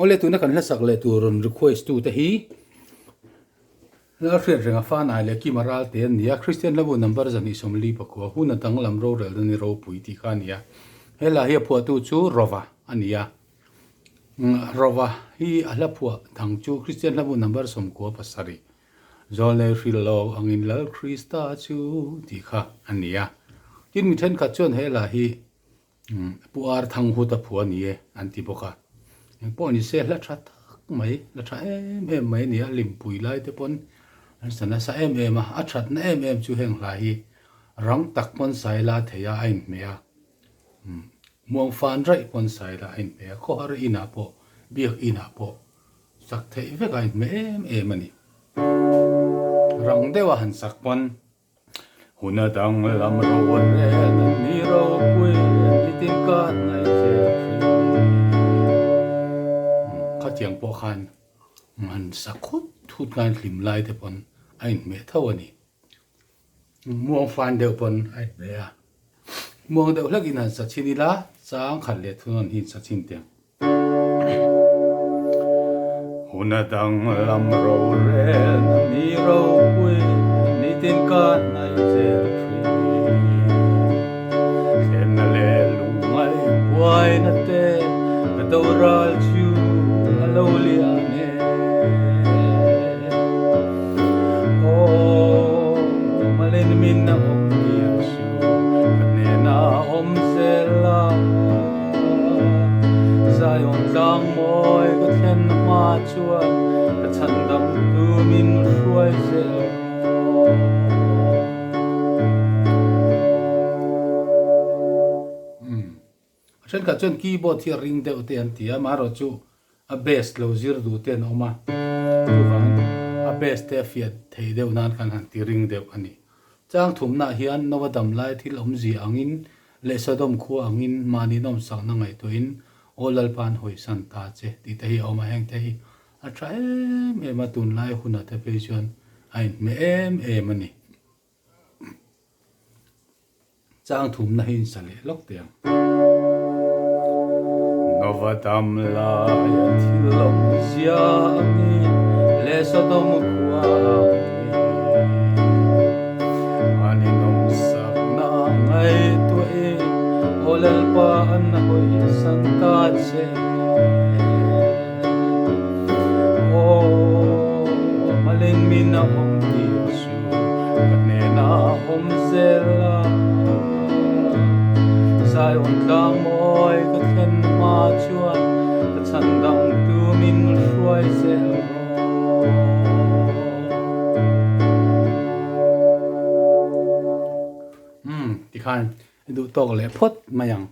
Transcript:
Awle tuna kan hlasak leh tur rawn request tu te hi Lalhriat renga Fanai leh Kima Ralte an ni a, Kristian hlabu number 244 hun a danglam rorelna ni ropui tih kha a ni a. He hla hi a phuahtu chu Rova a ni a. Rova hi a hla phuah dang chu Kristian hlabu number 97 Zawlnei hrilh lo angin Lal Krista chu tih kha a ni a. Tin mi thenkhat chuan he hla hi Pu Ar Thanghuta phuah a ni e an ti bawk a. Engpawh ni se hla tha tak mai, hla tha em em mai a ni a, hlimpui lai te pawn an sa nasa em em a. A thatna em em chu heng hla hi rang tak pawn sai la thei a, a inhmeh a. Muang fan raih pawn sai la a inhmeh a, khawhar inah pawh, biak inah pawh sak theih vek a inhmeh em em a ni. Rang deuha han sak pawn Hun a danglam ro rel an ni ropui nitin ka hnaih zel thin. Khatiang pawh khan han sa khut thut khan hlim lai te pawn a inhmeh tho a ni. Muang fan deuh pawn a inhmeh a. Muang deuh hlek in han sa chhin ila chang khat leh thunawn hi in sa chhin teh ang. Hun a danglam rorel na mi ropui nitin ka hnaih zel thin. Thlenna leh lungngai buaina te ka doral chu a lo lian e. Aw, malin min a awm tir suh, ka hnenah awm zel a. Zion tlang mawi ka thlen hma chuan ka chhandam tu min hruai zel rawh. A thenkhat chuan keyboard hi a ring deuh te an ti a, amaherawhchu a bass lo zir duh te an awm a, chuvangin a bass te a fiah thei deuh nan khan han ti ring deuh a ni. Chang thumnaah hian Nova dam lai thil awmzia angin leh Sodom khua angin mahni nawmsakna ngaihtuahin Aw Lalpa'n hawisan ta che tih te hi a awm a, heng te hi a tha em em a, tunlai hunah te phei chuan a inhmeh em em a ni. Chang thumna hi insa leh lawk teh ang. Nova dam laia thil awmzia angin leh Sodom khua angin an inawmsakna ngaihtuahin Aw Lalpa an hawisan ta che. Aw malin min a awm tir chu ka hnenah awm zel a. Zion tlang mawi ka thlen hma chuan ka chhandam tu min hruai zel rawh. Umm tikhan i duh tawk leh phawt mai ang.